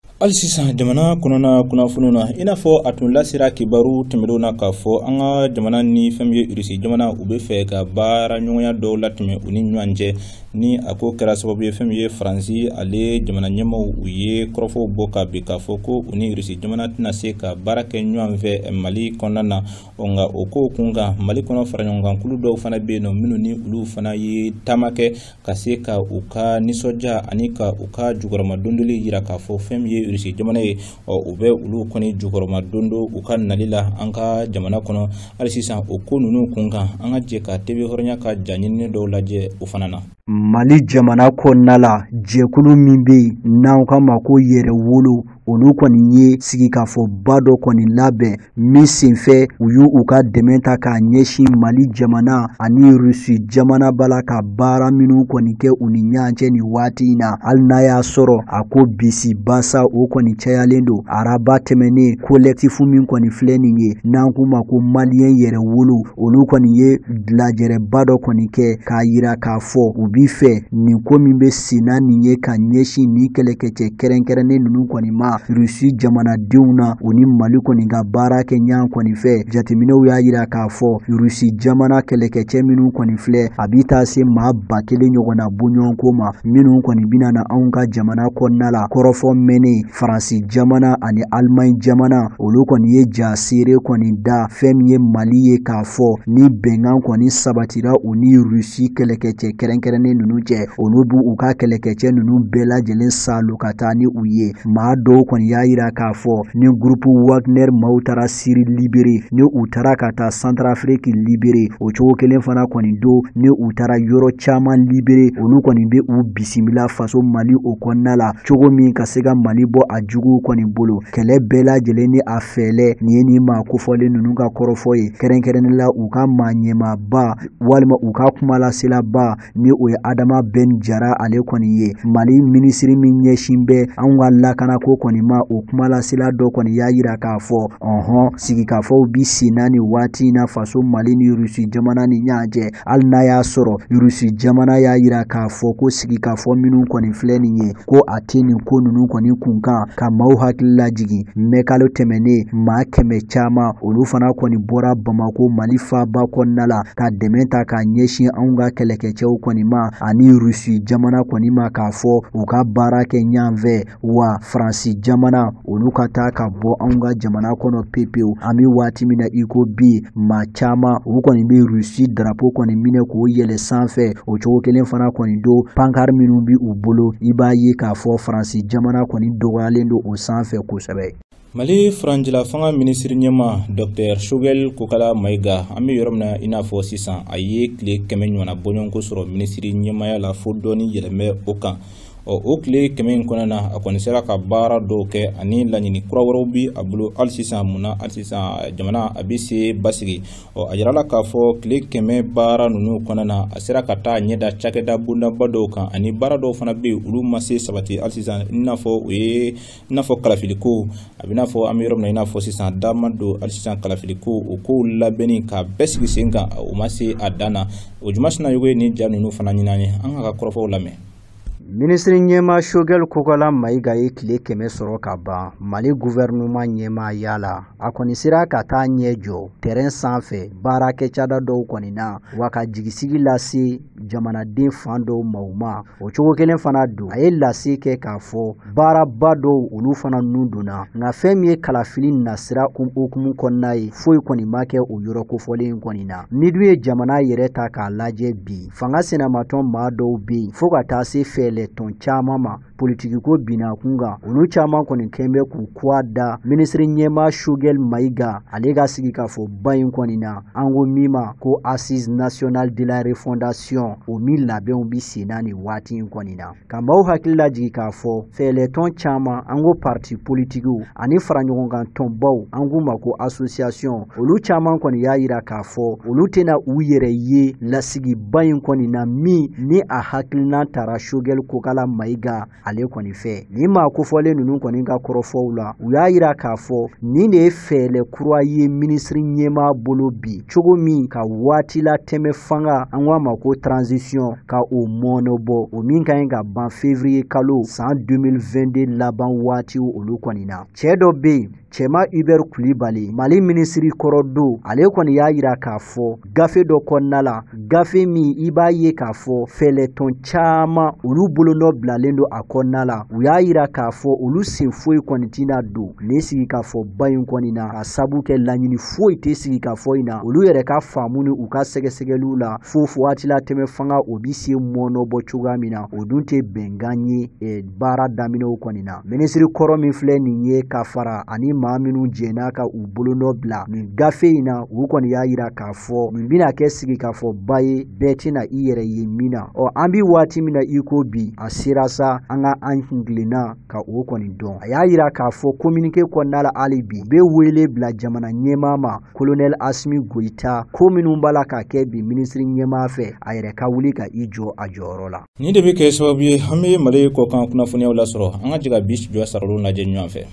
Hali sisan jamana kɔnɔna kunnafoniw na, i n'a fɔ a tun lasera kibaru tɛmɛnenw na k'a fɔ an ka jamana ni fɛn min ye Irisi jamana, u bɛ fɛ ka baara ɲɔgɔnya dɔw latɛmɛ u ni ɲɔgɔn cɛ. Ni a ko kɛra sababu ye, fɛn min ye Faransi ale jamana ɲɛmaaw, u ye kɔrɔfɔw bɔ ka bin k'a fɔ ko u ni Irisi jamana tɛna se ka baara kɛ ɲɔgɔn fɛ Mali kɔnɔna na. Ɔ nka o ko kun kan, Mali kɔnɔ faraɲɔgɔnkankulu dɔw fana bɛ yen nɔ minnu ni olu fana ye taama kɛ ka se ka u ka nisɔndiya ani ka u ka jukɔrɔmadondoli jira k'a fɔ fɛn min ye Irisi jamana ye, ɔ u bɛ olu kɔni jukɔrɔmadondo u ka nali la an ka jamana kɔnɔ. Hali sisan o ko ninnu kun kan, an ka jɛ ka TV Hɔrɔnya ka ja ɲinini dɔw lajɛ o fana na. Mali jamana kɔnɔna la, jɛkulu min bɛ yen n'an k'a ma ko Yɛrɛwolo, olu kɔni ye sigikafɔba dɔ kɔni labɛn min senfɛ u y'u u ka dɛmɛ ta k'a ɲɛsin Mali jamana ani Rusi jamana ba la ka baara minnu kɔni kɛ u ni ɲɔgɔn cɛ nin waati in na. Hali n'a y'a sɔrɔ a ko bisi basa o kɔni cayalen don, araba tɛmɛnen collectif min kɔni filɛ nin ye n'an k'u ma ko Maliyɛn Yɛrɛwolo, olu kɔni ye lajɛrɛba dɔ kɔni kɛ k'a yira k'a fɔ u b'i fɛ nin ko min bɛ senna nin ye ka ɲɛsin nin kɛlɛkɛcɛ kɛrɛnkɛrɛnnen ninnu kɔni ma Rusi jamanadenw na, u ni Mali kɔni ka baara kɛ ɲɔgɔn kɔni fɛ. Jateminɛw y'a yira k'a fɔ Rusi jamana kɛlɛkɛcɛ minnu kɔni filɛ, a bɛ taa se maa 1000 ɲɔgɔnna bɔɲɔgɔnko ma minnu kɔni bɛna na anw ka jamana kɔnɔna la. Kɔrɔfɔ mɛnnen Faransi jamana ani Alimaɲi jamana, olu kɔni ye ja seere kɔni da fɛn min ye Mali ye k'a fɔ ni bɛnkan kɔni sabatira u ni Rusi kɛlɛkɛcɛ kɛrɛnkɛrɛnnen ninnu cɛ, olu b'u u ka kɛlɛkɛcɛ ninnu bɛɛ lajɛlen salo ka taa ni u ye. Maa dɔw kɔni y'a yira k'a fɔ ni groupe Wagner maaw taara Syrie libéré, ni u taara ka taa Centrafrique libéré, o cogo kelen fana kɔni don ni u taara yɔrɔ caman libéré, olu kɔni bɛ u bisimila faso Mali o kɔnɔna la cogo min ka se ka Mali bɔ a juguw kɔni bolo. Kɛlɛ bɛɛ lajɛlen ni a fɛɛlɛ nin ye nin maa kofɔlen ninnu ka kɔrɔfɔ ye, kɛrɛnkɛrɛnnen la u ka maa ɲɛmaaba walima u ka kumalaselaba ni o ye Adama Ben Jara ale kɔni ye. Mali minisiri min ɲɛsin bɛ anw ka lakanako kɔni ma, o kumalasela dɔ kɔni y'a yira k'a fɔ ɔhɔn sigikafɔw bi senna nin waati in na faso Mali ni Rusi jamana ni ɲɔgɔn cɛ. Hali n'a y'a sɔrɔ Rusi jamana y'a yira k'a fɔ ko sigikafɔ minnu kɔni filɛ nin ye ko a tɛ nin ko ninnu kɔni kun kan ka maaw hakili lajigin. Mɛkalo tɛmɛnen maa 100 caman olu fana kɔni bɔra Bamako Mali faaba kɔnɔna la ka dɛmɛ ta k'a ɲɛsin anw ka kɛlɛkɛcɛw kɔni ma ani Rusi jamana kɔni ma k'a fɔ u ka baara kɛ ɲɔgɔn fɛ, wa Faransi jamana olu ka taa ka bɔ anw ka jamana kɔnɔ pepewu. An bɛ waati min na i ko bi, maa caman u kɔni bɛ Rusi drapeau kɔni minɛ k'o yɛlɛ sanfɛ, o cogo kelen fana kɔni don pancarte minnu bɛ u bolo, i b'a ye k'a fɔ Faransi jamana kɔni dɔgɔyalen don o sanfɛ kosɛbɛ. Mali furancɛla fanga minisiri ɲɛmaa Dr Choguel Kokala Maïga, an bɛ yɔrɔ min na i n'a fɔ sisan, a ye tile 100 ɲɔgɔnna bɔɲɔgɔnko sɔrɔ minisiri ɲɛmaaya la fo dɔɔni yɛlɛmɛ o kan. Ɔ o tile 100 in kɔnɔna na, a kɔni sera ka baara dɔw kɛ ani laɲini kura wɛrɛw bi a bolo hali sisan. Munna hali sisan jamana a bɛ se basigi? Ɔ a yirala k'a fɔ tile 100 baara ninnu kɔnɔna na, a sera ka taa ɲɛda cakɛda bondaba dɔw kan ani baara dɔw fana bɛ yen olu ma se sabati hali sisan, i n'a fɔ o ye i n'a fɔ kalafiliko. A bɛ n'a fɔ an bɛ yɔrɔ min na i n'a fɔ sisan, da ma don hali sisan kalafiliko o kow labɛnni k'a bɛɛ sigi sen kan, o ma se a dan na. O Juma Sinayogo ye nin ja ninnu fana ɲini an ye, an k'a ka kɔrɔfɔw lamɛn. Minisiri ɲɛmaa Choguel Kokala Maïga ye tile 100 sɔrɔ ka ban Mali gouvernement ɲɛmaaya la. A kɔni sera ka taa ɲɛ jɔ terrain sanfɛ baarakɛcada dɔw kɔni na, wa ka jigisigi lase jamanaden fan dɔw ma u ma. O cogo kelen fana don, a ye lase kɛ k'a fɔ baaraba dɔw olu fana nun donna, nka fɛn min ye kalafili nasira hukumu kɔnɔna ye, foyi kɔni ma kɛ o yɔrɔ kofɔlen in kɔni na. Ni dun ye jamana yɛrɛ ta k'a lajɛ bi, fanga sinamatɔn maa dɔw bɛ yen fo ka taa se fɛɛlɛ tɔn caman ma politikiko binna kun kan, olu caman kɔni kɛn bɛ k'u kuwa da minisiri ɲɛmaa Choguel Maïga ale ka sigikafɔba in kɔni na, an ko min ma ko Assise nationale de la refondation, o min labɛnw bi senna nin waati in kɔni na. Ka maaw hakili lajigin k'a fɔ fɛɛlɛtɔn caman, an ko parti politikiw ani faraɲɔgɔnkan tɔnbaw, an k'u ma ko association, olu caman kɔni y'a yira k'a fɔ olu tɛna u yɛrɛ ye lasigiba in kɔni na min ni a hakilina tara Choguel Kokala Mayiga ale kɔni fɛ. Nin maa kofɔlen ninnu kɔni ka kɔrɔfɔw la, u y'a yira k'a fɔ nin de ye fɛɛrɛ kura ye minisiri ɲɛmaa bolo bi, cogo min ka waati la tɛmɛ fanga, an ko a ma ko transition, ka o mɔɔnɔbɔ, o min ka ɲi ka ban février kalo san 2022 laban waatiw olu kɔni na. Cɛ dɔ bɛ yen, Cɛma Hubert Kulibali, Mali minisiri kɔrɔ don, ale kɔni y'a yira k'a fɔ gafe dɔ kɔnɔna la, gafe min i b'a ye k'a fɔ fɛlɛtɔn caman olu bolonɔ bilalen don a kɔnɔna la. U y'a yira k'a fɔ olu sen foyi kɔni tɛna don nin sigikafɔba in kɔni na, ka sabu kɛ laɲini foyi tɛ sigikafɔ in na, olu yɛrɛ ka faamu ni u ka sɛgɛsɛgɛliw la, fo waati la tɛmɛ fanga o bi se mɔɔnɔbɔ cogoya min na, o dun tɛ bɛnkan ye baara daminɛw kɔni na. Minisiri kɔrɔ min filɛ nin ye ka fara ani maa minnu jɛnna ka u bolonɔ bila nin gafe in na, u kɔni y'a yira k'a fɔ nin bɛna kɛ sigikafɔba ye, bɛɛ tɛna i yɛrɛ ye min na. Ɔ, an bi waati min na i ko bi, a sera sa an ka an kuntilenna ka o kɔni dɔn. A y'a yira k'a fɔ communiqué kɔnɔna la hali bi, u bɛ wele bila jamana ɲɛmaa ma, Colonel Assimi Goïta, ko minnu b'a la ka kɛ bi minisiri ɲɛmaa fɛ, a yɛrɛ ka wuli ka i jɔ a jɔyɔrɔ la. Nin de bɛ kɛ sababu ye an bɛ Mali kɔkan kunnafoniyaw lasɔrɔ. An ka jɛ ka bi jɔ saralo lajɛ ɲɔgɔn fɛ.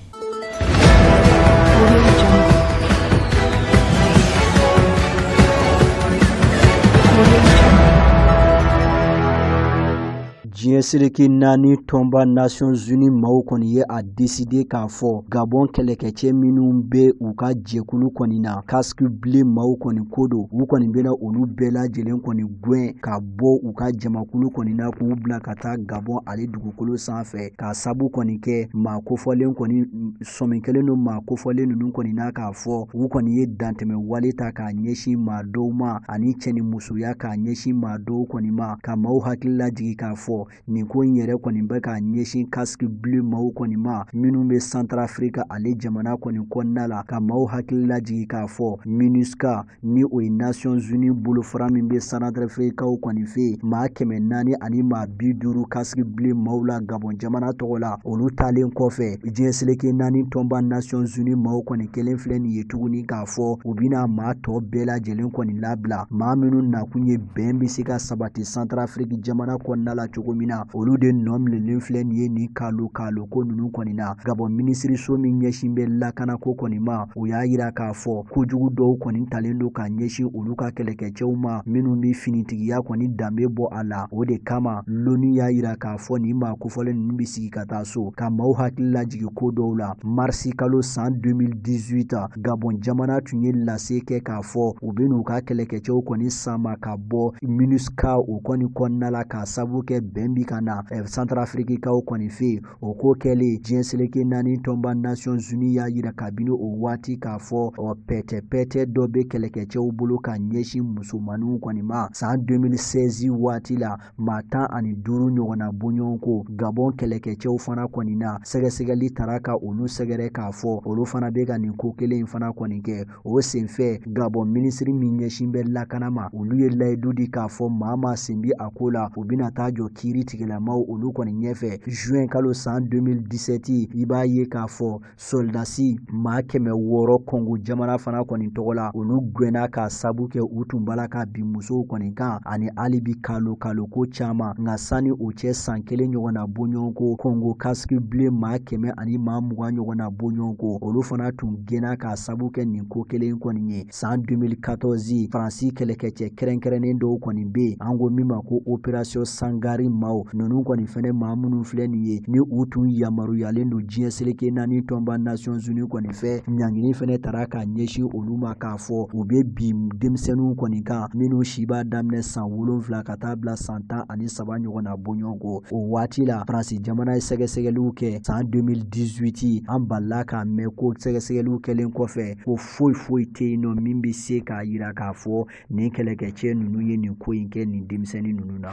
Diɲɛ seleke naani tɔnba Nations Unies maaw kɔni ye a décidé k'a fɔ Gabon kɛlɛkɛcɛ minnu bɛ u ka jɛkulu kɔni na, casque bleu maaw kɔni ko don, u kɔni bɛna olu bɛɛ lajɛlen kɔni gɛn ka bɔ u ka jamakulu kɔni na k'u bila ka taa Gabon ale dugukolo sanfɛ, k'a sabu kɔni kɛ maa kofɔlen kɔni sɔmi kɛlen don maa kofɔlen ninnu kɔni na k'a fɔ u kɔni ye dantɛmɛ wale ta k'a ɲɛsin maa dɔw ma, ani cɛ ni musoya k'a ɲɛsin maa dɔw kɔni ma, ka maaw hakili lajigin k'a fɔ nin ko in yɛrɛ kɔni bɛ k'a ɲɛsin casque bleu maaw kɔni ma minnu bɛ Centrafrique ale jamana kɔni kɔnɔna la, ka maaw hakili lajigin k'a fɔ MINUSCA ni o ye Nations Unies bolofara min bɛ Centrafriquekaw kɔni fɛ yen, maa 450 casque bleu maaw la Gabon jamana tɔgɔ la, olu taalen kɔfɛ diɲɛ seleke naani tɔnba Nations Unies maaw kɔni kelen filɛ nin ye tuguni k'a fɔ u bɛna maa tɔ bɛɛ lajɛlen kɔni labila, maa minnu nakun ye bɛn bɛ se ka sabati Centrafrique jamana kɔnɔna la cogo min na, olu de nɔ minɛlen filɛ nin ye nin kalo kalo ko ninnu kɔni na. Gabon minisiriso min ɲɛsin bɛ lakanako kɔni ma, o y'a yira k'a fɔ kojugu dɔw kɔni talen don ka ɲɛsin olu ka kɛlɛkɛcɛw ma minnu bɛ finitigiya kɔni danbe bɔ a la. O de kama l'ONU y'a yira k'a fɔ nin maa kofɔlen ninnu bɛ sigi ka taa so, ka maaw hakili lajigin ko dɔw la. Marisi kalo san 2018, Gabon jamana tun ye lase kɛ k'a fɔ u bɛ n'u ka kɛlɛkɛcɛw kɔni sama ka bɔ MINUSCA o kɔni kɔnɔna la, k'a sabu kɛ bɛn bi ka na Centrafriquekaw kɔni fɛ yen. O ko kɛlen, diɲɛ seleke naani tɔnba Nations Unies y'a yira kabini o waati k'a fɔ ɔ pɛtɛ-pɛtɛ dɔ bɛ kɛlɛkɛcɛw bolo ka ɲɛsin musomaninw kɔni ma. San 2016 waati la, maa 15 ɲɔgɔnna bɔɲɔgɔnko Gabon kɛlɛkɛcɛw fana kɔni na, sɛgɛsɛgɛli taara ka olu sɛgɛrɛ k'a fɔ olu fana bɛ ka nin ko kelen in fana kɔni kɛ. O senfɛ, Gabon minisiri min ɲɛsin bɛ lakana ma, olu ye layidu di k'a fɔ maa maa sen bɛ a ko la, u bɛna taa jɔ kiiri tigilamaw olu kɔni ɲɛfɛ. Juin kalo san 2017, i b'a ye k'a fɔ soldasi maa 600 Congo jamana fana kɔni tɔgɔ la, olu gɛnna k'a sabu kɛ u tun b'a la ka bin musow kɔni kan, ani hali bi kalo kalo ko caman. Nka sanni o cɛ, san kelen ɲɔgɔnna bɔɲɔgɔnko, Congo casque bleu maa 120 ɲɔgɔnna bɔɲɔgɔnko, olu fana tun gɛnna k'a sabu kɛ nin ko kelen kɔni ye. San 2014, Faransi kɛlɛkɛcɛ kɛrɛnkɛrɛnnen dɔw kɔni bɛ yen, an ko min ma ko opération Sangari maaw, ninnu kɔni fɛnɛ maa minnu filɛ nin ye ni u tun yamaruyalen don diɲɛ seleke naani tɔnba Nations Unies kɔni fɛ, ɲangini fɛnɛ taara k'a ɲɛsin olu ma k'a fɔ u bɛ bin denmisɛnninw kɔni kan minnu si b'a daminɛ san 7 ka taa bila san 13 ɲɔgɔnna bɔɲɔgɔnko. O waati la, Faransi jamana ye sɛgɛsɛgɛliw kɛ san 2018, an balila k'a mɛn ko sɛgɛsɛgɛliw kɛlen kɔfɛ ko foyi foyi tɛ yen nɔ min bɛ se k'a yira k'a fɔ nin kɛlɛkɛcɛ ninnu ye nin ko in kɛ nin denmisɛnnin ninnu na.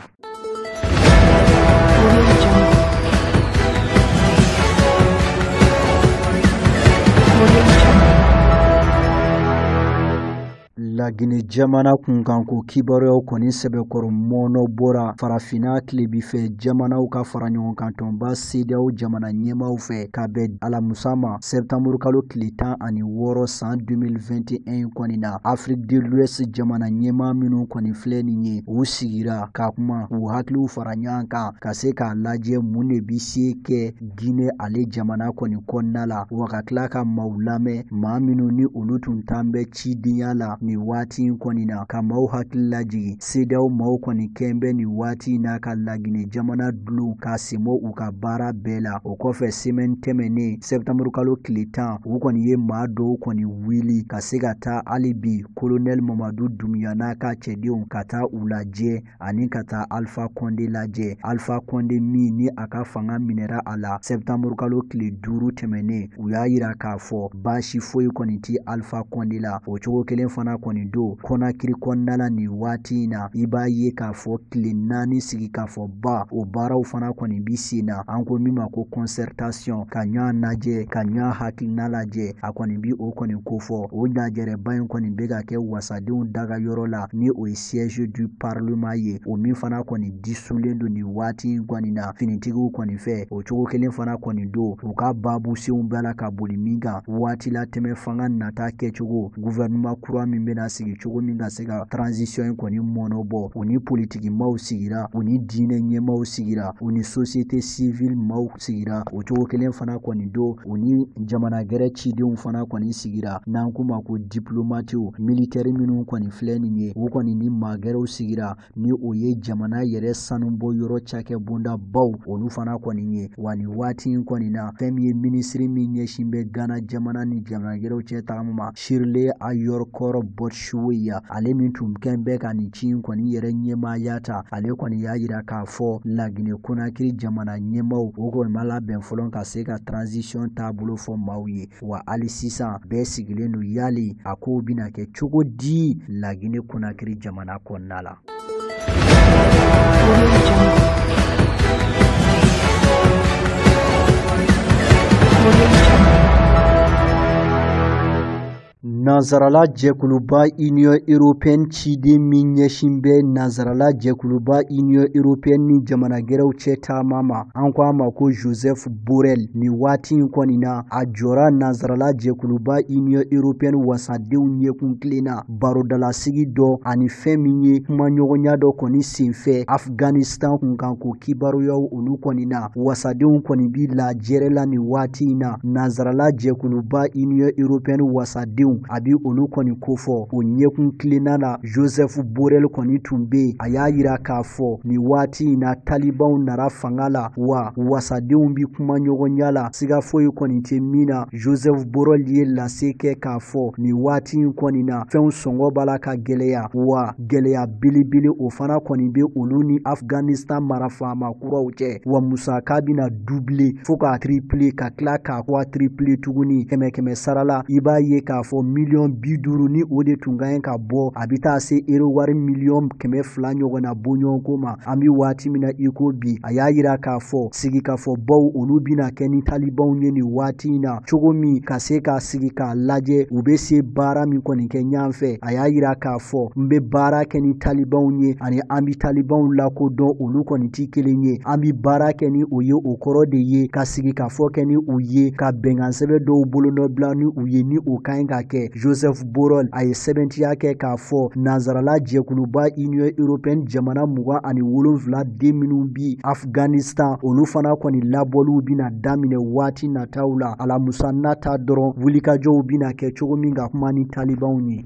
Lagine jamana kunkanko kibaruyaw kɔni sɛbɛkɔrɔ mɔnɔ bɔra farafinna tilebifɛ jamanaw ka fara ɲɔgɔn kan tɔnba CEDEAO jamana ɲɛmaaw fɛ ka bɛn alamusa ma septembre kalo tile 16 san 2021 kɔni na. Afrique de l'Ouest jamana ɲɛmaa minnu kɔni filɛ nin ye, u sigira ka kuma k'u hakiliw fara ɲɔgɔn kan ka se k'a lajɛ mun de bi se kɛ Guinée ale jamana kɔni kɔnɔna la, wa ka tila ka maaw lamɛn, maa minnu ni olu tun tan bɛ cidenya la nin waati in kɔni na, ka maaw hakili lajigin. CEDEAO maaw kɔni kɛn bɛ nin waati in na ka Lagine jamana dulon ka senbɔ u ka baara bɛɛ la. O kɔfɛ semaine tɛmɛnen septembre kalo tile 10, u kɔni ye maa dɔw kɔni wuli ka se ka taa hali bi colonel Mamadu Doumbouya n'a ka cɛdenw ka taa u lajɛ ani ka taa Alpha Condé lajɛ. Alpha Condé min ni a ka fanga minɛra a la septembre kalo tile 5 tɛmɛnen, u y'a yira k'a fɔ baasi foyi kɔni ti Alpha Condé la. O cogo kelen fana kɔni don Conakry kɔnɔna la nin waati in na, i b'a ye k'a fɔ tile 4 sigi k'a fɔ ba o baaraw fana kɔni bi sen na, an ko min ma ko concertation, ka ɲɔgɔn lajɛ, ka ɲɔgɔn hakilina lajɛ, a kɔni bi o kɔni kofɔ. O lajɛrɛba in kɔni bɛ ka kɛ wasadenw daga yɔrɔ la, ni o ye siège du parlement ye, o min fana kɔni disulen don nin waati in kɔni na finitigiw kɔni fɛ. O cogo kelen fana kɔni don u ka baabusenw b'a la ka boli min kan waati la tɛmɛ fanga nata kɛcogo, gouvernement kura min bɛna sigi cogo min ka se ka transition in kɔni mɔnɔ bɔ. U ni politiki maaw sigira, u ni diinɛ ɲɛmaaw sigira, u ni société civile maaw sigira. O cogo kelen fana kɔni don u ni jamana gɛrɛ cidenw fana kɔni sigira, n'an k'u ma ko diplomatew, militaire minnu kɔni filɛ nin ye, u kɔni ni maa gɛrɛw sigira, ni o ye jamana yɛrɛ sanubɔ yɔrɔ cakɛ bondabaw olu fana kɔni ye. Wa nin waati in kɔni na, fɛn min ye minisiri min ɲɛsin bɛ Ghana jamana ni jamana gɛrɛw cɛ tagama ma, Shirley Ayorkor Botchwey, ale min tun kɛn bɛ ka nin ci in kɔni yɛrɛ ɲɛmaaya ta, ale kɔni y'a yira k'a fɔ Lagine Conakry jamana ɲɛmaaw o kɔni ma labɛn fɔlɔ ka se ka transition taabolo fɔ maaw ye. Wa hali sisan bɛɛ sigilen don yali a kow bɛna kɛ cogo di Lagine Conakry jamana kɔnɔna la. Nansarala jɛkuluba Union européenne ciden min ɲɛsin bɛ nansarala jɛkuluba Union européenne ni jamana gɛrɛw cɛ taama ma, an ko a ma ko Joseph Borrell, nin waati in kɔni na a jɔra nansarala jɛkuluba Union européenne wasadenw ɲɛkun kelen na barodalasigi dɔ ani fɛn min ye kumaɲɔgɔnya dɔ kɔni senfɛ Afghanistan kunkanko kibaruyaw olu kɔni na. Wasadenw kɔni bi lajɛrɛ la nin waati in na nansarala jɛkuluba Union européenne wasadenw a bi olu kɔni kofɔ. O ɲɛkun kilenna la Joseph Borrell kɔni tun bɛ yen, a y'a yira k'a fɔ nin waati in na talibanw nara fanga la, wa wasadenw bi kuma ɲɔgɔnya la, siga foyi kɔni tɛ min na. Joseph Borrell ye lase kɛ k'a fɔ nin waati in kɔni na fɛnw sɔngɔ b'a la ka gɛlɛya, wa gɛlɛya belebele o fana kɔni bɛ olu ni Afghanistan marafaama kuraw cɛ, wa musaka bɛna doubler fo k'a tripler ka tila k'a quadrupler tuguni. 100 sara la, i b'a ye k'a fɔ miliyɔn 50 ni o de tun ka ɲi ka bɔ, a bɛ taa se euro wari miliyɔn 200 ɲɔgɔn na bɔɲɔgɔnko ma an bɛ waati min na i ko bi. A y'a yira k'a fɔ sigikafɔbaw olu bɛna kɛ ni talibanw ye nin waati in na cogo min ka se ka sigi k'a lajɛ u bɛ se baara min kɔni kɛ ɲɔgɔn fɛ. A y'a yira k'a fɔ n bɛ baara kɛ ni talibanw ye ani an bɛ talibanw lakodɔn, olu kɔni ti kelen ye, an bɛ baara kɛ ni o ye, o kɔrɔ de ye ka sigikafɔ kɛ ni u ye, ka bɛnkan sɛbɛn dɔw bolonɔbila ni u ye ni o ka ɲi ka kɛ. Joseph Borrell a ye sɛbɛntiya kɛ k'a fɔ nansarala jɛkuluba Union européenne jamana 27 den minnu bi Afghanistan, olu fana kɔni labɔliw bɛna daminɛ waati nataw la. Alamusa nata dɔrɔn wulikajɔw bɛna kɛ cogo min ka kuma ni talibanw ye.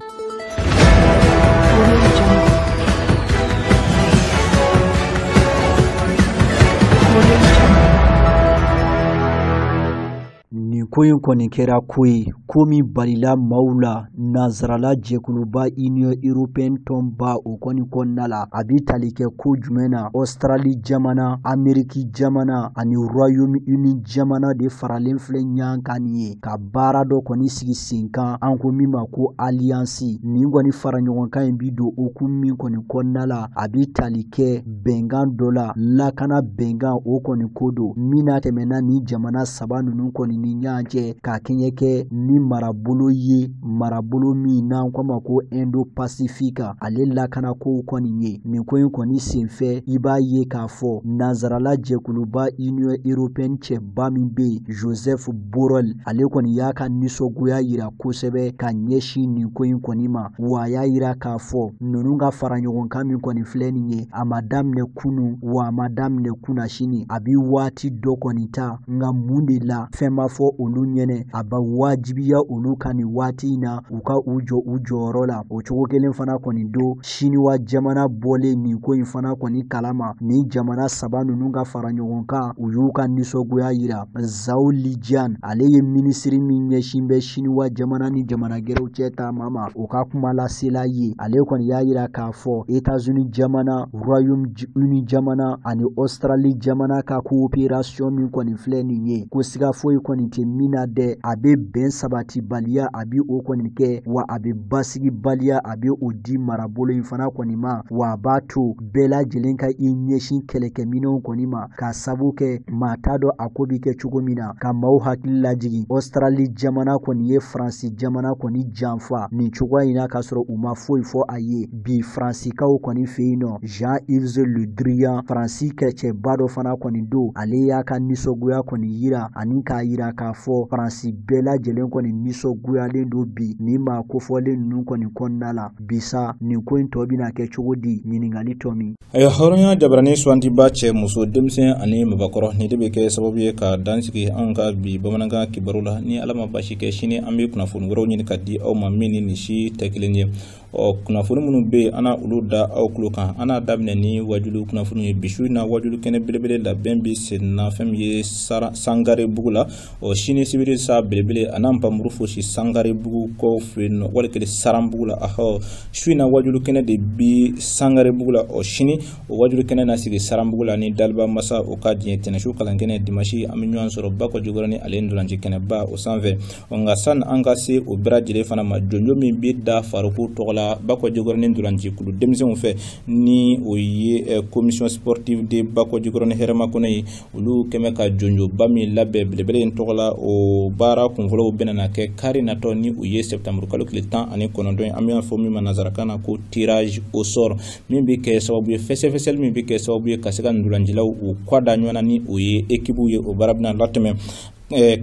Nin ko in kɔni kɛra ko ye, ko min balila maaw la nansarala jɛkuluba Union européenne tɔnba o kɔni kɔnɔna la. A bi tali kɛ ko jumɛn na? Australie jamana, Amérique jamana ani Royaume-Uni jamana de faralen filɛ ɲɔgɔn kan nin ye ka baara dɔ kɔni sigi sen kan, an ko min ma ko alliance. Nin kɔni fara ɲɔgɔn kan in bi don hukumu min kɔni kɔnɔna la, a bi tali kɛ bɛnkan dɔ la, lakana bɛnkan o kɔni ko don min na tɛmɛna ni jamana saba ninnu kɔni ni ɲɔgɔn tilancɛ ka kɛɲɛ kɛ ni marabolo ye, marabolo min n'an ko ma ko Indo-Pacifique, ale lakanakow kɔni ye. Nin ko in kɔni senfɛ, i b'a ye k'a fɔ nanzarala jɛkuluba Union européenne cɛba min bɛ yen, Joseph Borrell, ale kɔni y'a ka nisɔngoya yira kosɛbɛ ka ɲɛsin nin ko in kɔni ma. Wa a y'a yira k'a fɔ ninnu ka fara ɲɔgɔn kan min kɔni filɛ nin ye, a ma daminɛ kunun wa a ma daminɛ kunnasini, a bi waati dɔ kɔni ta. Nka mun de la fɛn ma fɔ olu ɲɛnɛ, a ba wajibiya olu ka nin waati in na u ka u jɔ u jɔyɔrɔ la. O cogo kelen fana kɔni don, Siniwa jamana bɔlen nin ko in fana kɔni kalama, ni jamana saba ninnu ka fara ɲɔgɔn kan, u y'u ka nisɔngoya yira. Zhao Lijian, ale ye minisiri min ɲɛsin bɛ Siniwa jamana ni jamana gɛrɛw cɛ taama ma, o ka kuma lasela ye. Ale kɔni y'a yira k'a fɔ États-Unis jamana, Royaume-Uni jamana ani Australie jamana ka coopération min kɔni filɛ nin ye, ko siga foyi kɔni tɛ min na dɛ, a bɛ bɛn sabatibaliya, a bɛ o kɔni kɛ, wa a bɛ basigibaliya, a bɛ o di marabolo in fana kɔni ma, wa a b'a to bɛɛ lajɛlen ka i ɲɛsin kɛlɛkɛminɛnw kɔni ma, ka sabu kɛ maa t'a dɔn a ko bɛ kɛ cogo min na. Ka maaw hakili lajigin, Australie jamana kɔni ye Faransi jamana kɔni janfa nin cogoya in na, k'a sɔrɔ u ma foyi fɔ a ye. Bi Faransikaw kɔni fɛ yen nɔ, Jean-Yves Le Drian, Faransi kɛlɛcɛba dɔ fana kɔni don, ale y'a ka nisɔngoya kɔni yira ani k'a yira k'a fɔ Faransi bɛɛ lajɛlen kɔni nisɔngoyalen don bi nin maa kofɔlen ninnu kɔni kɔnɔna la. Bi sa nin ko in tɔ bɛna kɛ cogo di, ɲininkali tɔ min. Ayiwa, hɔrɔnya jabarani suwantiba, cɛ, muso, denmisɛn ani mabakɔrɔ, nin de bɛ kɛ sababu ye ka dansigi anw ka bi bamanankan kibaru la. Ni Ala ma basi kɛ, sini an bɛ kunnafoni wɛrɛw ɲini ka di aw ma min ni nin si tɛ kelen ye. Ɔ kunnafoni minnu bɛ yen, an na olu da aw tulo kan. An n'a daminɛ ni wajulu kunnafoni ye. Bi su in na, wajulu kɛnɛ belebele labɛn bɛ sen na fɛn min ye Sangare bugu la. Ɔ sini sibiri sa, belebele a n'an npanmuru fosi Sangare bugu kɔ fɛ yen nɔ, wali kelen Saranbugu la. Ahɔ, su in na wajulu kɛnɛ de bi Sangare bugu la. Ɔ sini o wajulu kɛnɛ na sigi Saranbugu la ni Daliba Masa o ka diɲɛ. Tɛnɛsu kalankɛnɛ dimasi, an bɛ ɲɔgɔn sɔrɔ Bakɔ Jikɔrɔni ale ntolanci kɛnɛba o sanfɛ. Ɔ nka sani an ka se o bɛɛ lajɛlen fana ma, jɔnjɔn min bɛ da Faruku tɔgɔ la Bakɔ Jikɔrɔni ntolanci kulu denmisɛnw fɛ, ni o ye commission sportive de Bakɔ Jikɔrɔni Hɛrɛmakɔnɔ ye, olu kɛmɛ ka jɔnjɔnba min labɛn belebele in tɔgɔ la, o baara kunfɔlɔw bɛna na kɛ kari natɔ, ni o ye septembre kalo tile 19 ye. An bɛ fɔ min ma nanzarakan na ko tirage au sort, min bɛ kɛ sababu ye, fɛsɛfɛsɛli min bɛ kɛ sababu ye ka se ka ntolancilaw u kɔ da ɲɔgɔn na, ni o ye équipe ye. O baara bɛna latɛmɛ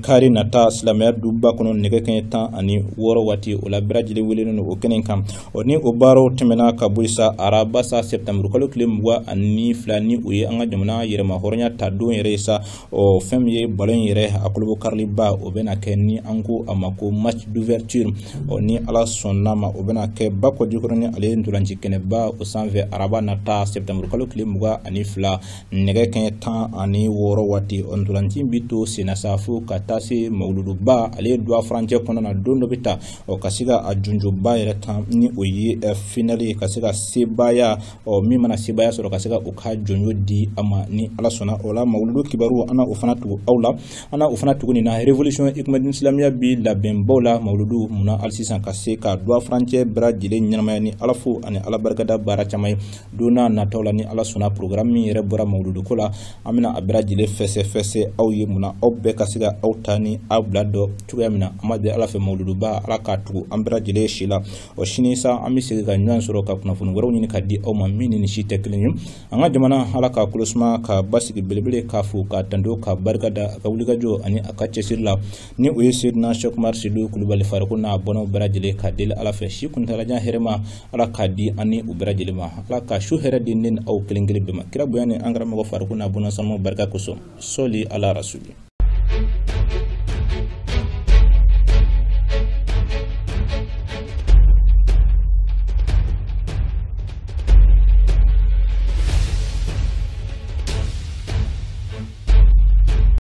kari nata silamɛya duba kɔnɔ nɛgɛ kɛɲɛ 16 waati. O la bɛɛ lajɛlen welelen don o kɛnɛ kan. Ɔ ni o baaraw tɛmɛna ka bɔ sa, araba sa, septembre kalo tile 22, ni o ye an ka jamana yɛrɛma hɔrɔnya ta don yɛrɛ ye sa, ɔ fɛn min ye ballon yɛrɛ a kolobo kariliba, o bɛna kɛ ni an ko a ma ko match d'ouverture. Ɔ ni Ala sɔnna ma, o bɛna kɛ Bakɔ Jikɔrɔni ale ntolanci kɛnɛba o sanfɛ araba nata septembre kalo tile 22 nɛgɛ kɛɲɛ 16 waati. Ɔ ntolanci bi to senna sa fo ka taa se mawuluduba ale ye duwa furancɛ kɔnɔna na, don dɔ bɛ ta ɔ ka se ka a junjoba yɛrɛ tan, ni o ye finale ye, ka se ka sebaaya, ɔ min mana sebaaya sɔrɔ, ka se ka o ka jɔnjo di a ma, ni Ala sɔnna. O la mawuludu kibaru, an na o fana tugu aw la, an na o fana tugu nin na. Révolution Hikmadine Silamɛya bi labɛnbaw la mawuludu munna hali sisan ka se ka duwa furancɛ bɛɛ lajɛlen ɲɛnamaya ni Ala fo ani Ala barikada baara caman ye. Don n'a nataw la, ni Ala sɔnna, programme min yɛrɛ bɔra mawuludu ko la, an bɛna a bɛɛ lajɛlen fɛsɛfɛsɛ aw ye munna aw bɛɛ ka se ka aw ta ni aw bila dɔ cogoya min na. An b'a deli Ala fɛ, mawuluduba, Ala k'a tugu an bɛɛ lajɛlen si la. Ɔ sini sa, an bɛ segin ka ɲɔgɔn sɔrɔ ka kunnafoni wɛrɛw ɲini ka di aw ma min ni nin si tɛ kelen ye. An ka jamana, Ala k'a kolo suma ka basigi belebele, k'a fo k'a tando k'a barika da a ka wulikajɔ ani a ka cɛsiri la, ni o ye Seydina Cheikh Umar Seydou Kulubali Fariko n'a bɔnnaw bɛɛ lajɛlen, k'a deli Ala fɛ si kuntalajan hɛrɛma, Ala k'a di an ni u bɛɛ lajɛlen ma. Ala ka su hɛrɛ di ne ni aw kelen kelen bɛɛ ma, kira bonya ni an karamɔgɔ Fariko n'a bɔnna sanuw barika kosɔn. Sɔli ala rasuli.